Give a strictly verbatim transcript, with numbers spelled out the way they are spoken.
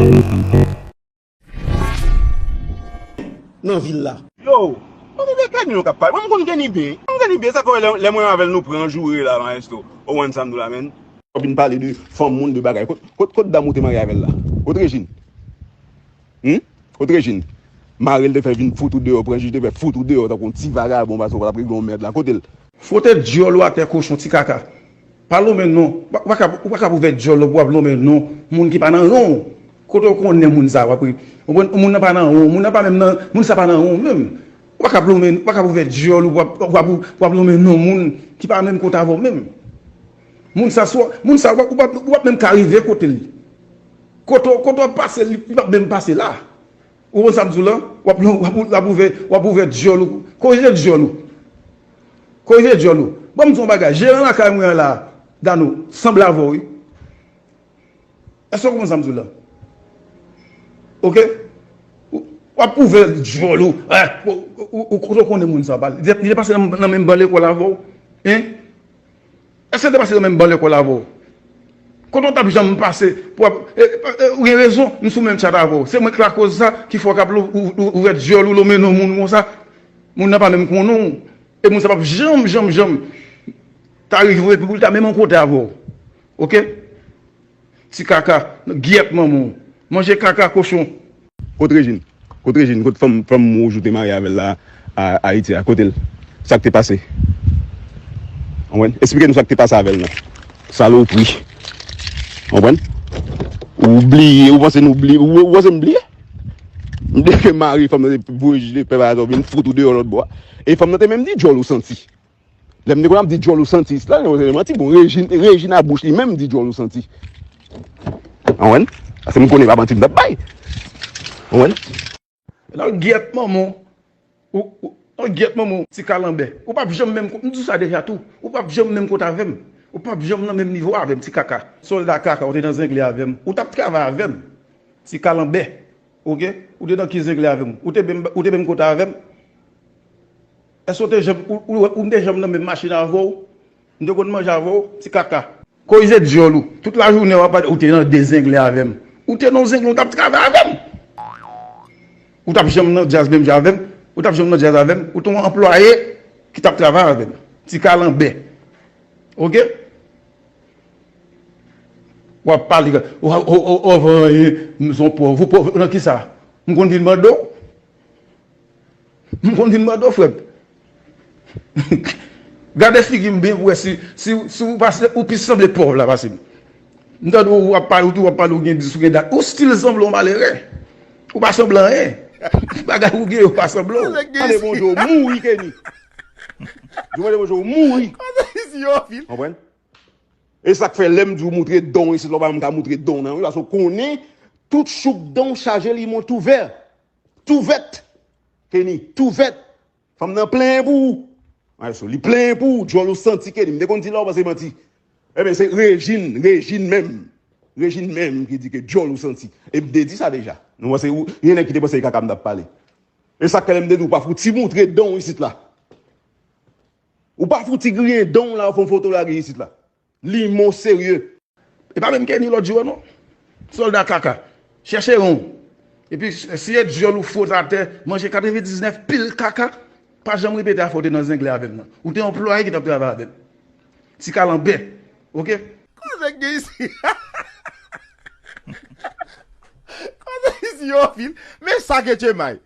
Nan vil la. Yo, mwen konn gen Kenny yo k ap pale. Mwen, m konn Kenny byen. M konn Kenny byen, sa fè lè, lè mwen avè l nou pran joure la, maestro. Ou konprann sa m di w la, menn? W ap vin pale de fanm moun, de bagay. Kot, kot, kot dam ou te marye avè l la? Kot Regine? Hum? Kot Regine? Mari l te fè vin fout ou deyò, pran jij te fè fout ou deyò, tankou yon ti vagabon, paske w pa t ap regle yon mèd la. Kote l? Fwote dyòl ou atè, kochon, ti kaka. Pa lonmen non. Ou pa, ou pa ka, ou pa ka ouvè dyòl ou pou w ap lonmen non moun ki pa nan ran w. Kote w konnen moun sa w ap re-, ou konprann? Moun nan pa nan ran w. Moun nan pa menm nan, moun sa pa nan ran w menm. Ou pa ka lonmen, ou pa ka ouvè dyòl ou pou w ap, pou w ap, pou w ap lonmen non moun ki pa menm kot avè w menm. Moun sa, swa, moun sa, ou p ap, ou p ap, ou p ap menm ka rive kote l. Kote w, kote w ap pase, li, li p ap menm pase la. Ou konn sa m di w la? W ap, w ap, w ap ouvè, w ap ouvè dyòl ou. Korije dyòl ou. Korije dyòl ou. Ban m di w yon bagay. Jeran lakay mwen an la, Dano, sanble avè w, wi. Èske w konprann sa m di w la? Oke? Ou, w ap ouvè dyòl ou. Eh, ou, ou, ou, ou konnen moun sa w pale. Li te, li te pase nan, nan menm ban lekòl avè w. Hein? Èske l te pase nan menm ban lekòl avè w? Kote w t ap janm pase pou w ap, e, e, e, ou gen rezon, m sou menm chat avè w. Se mwen k lakoz sa ki fè w k ap lou-, ou, ou, ouvè dyòl ou lonmen non moun konsa. Moun nan pa menm konnen w. E moun sa p ap janm, janm, janm ta rive pou l ta menm an kote avè w. Oke? Ti kaka, gyèt manman w. Manje kaka kochon. Kot Regine? Kot Regine? Kot fanm, fanm wouj ou te marye avè l la a Ayiti a? Kote l? Sa k te pase? Konprann? Eksplike nou sa k te pase avè l lan. Salopri. Konprann? Ou bliye, ou panse nou bliye, ou, ou panse m bliye? M bliye ke mari fanm nan te voye jij de pè pa atò vin fout ou deyò lòt bò a. E fanm nan te menm di dyòl ou santi. Lè m te konn ap di dyòl ou santi isit la, se manti. Bon, Regine, Regine a bouch li menm di dyòl ou santi. Konprann? Paske m konnen pa manti m t ap bay. Konprann? Nan gyèt manman w. Ou, ou, nan gyèt manman w, ti kalanbè. Ou p ap janm menm ko-, m di w sa deja tou. Ou p ap janm menm kote avè m. Ou p ap janm nan menm nivo avè m, ti kaka. Sòlda kaka, ou te nan zengle avè m. Ou t ap travay avè m. Ti kalanbè. Oke? Ou te nan ki zengle avè m? Ou te menm, ou te menm kote avè m? Èske w te janm, ou, ou, ou m te janm nan menm machin avè w? M te konn manje avè w, ti kaka. Korije dyòl ou. Tout lajounen w ap pale, ou te nan de zengle avè m. Ou te nan zengle, ou t ap travay avè m. Ou t ap janm nan djaz menm jan avè m. Ou t ap janm nan djaz avè m. Ou te yon anplwaye ki t ap travay avè m. Ti kalanbè. Oke? W ap pale, w, w, w, w, w, m se yon pòv. Ou pòv nan kisa? M konn vin mande w? M konn vin mande w, frè m. Gade figi m byen pou wè si, si, si ou pa, ou pi sanble pòv la pase m. M tande w ap pale, ou tou w ap pale, ou gen dis, ou gen dat. Ou still sanble yon malere. Ou pa sanble anyen. Bagay ou gen yo pa sanble w. Mande Bondye w mouri, Kenny. Di w mande Bondye w mouri. Konprann? E sa k fè lè m di w moutre don isit la, w pa menm ka moutre don nan, wi, paske w konnen tout chouk don chaje li mont ouvè. Touvèt. Kenny, touvèt. Fanm nan plenyen pou ou. Ay, so, li plenyen pou ou, dyòl ou santi, Kenny. M te konn di la, w panse manti. Ebyen, se Regine, Regine menm. Regine menm ki di ke dyòl ou santi. E m te di sa deja. Nou panse, ou, gen nèg ki te panse e kaka m t ap pale. E sa k fè lè m te di w pa fouti moutre don isit la. Ou pa fouti griyen don la, ou fè yon foto lage isit la. Limon serye. E pa menm Kenny lòt jou an non. Sòlda kaka. Chèche yon. Epi si e dyòl ou fwot atè, manje katrevendiznèf pil kaka, pa janm repete afè w te nan zengle avè m nan. Ou te yon anplwaye ki t ap travay avè m. Ti kalanbè. Oke? Koze k gen isi? Koze isi yo fil. Men sa ke Tchemay.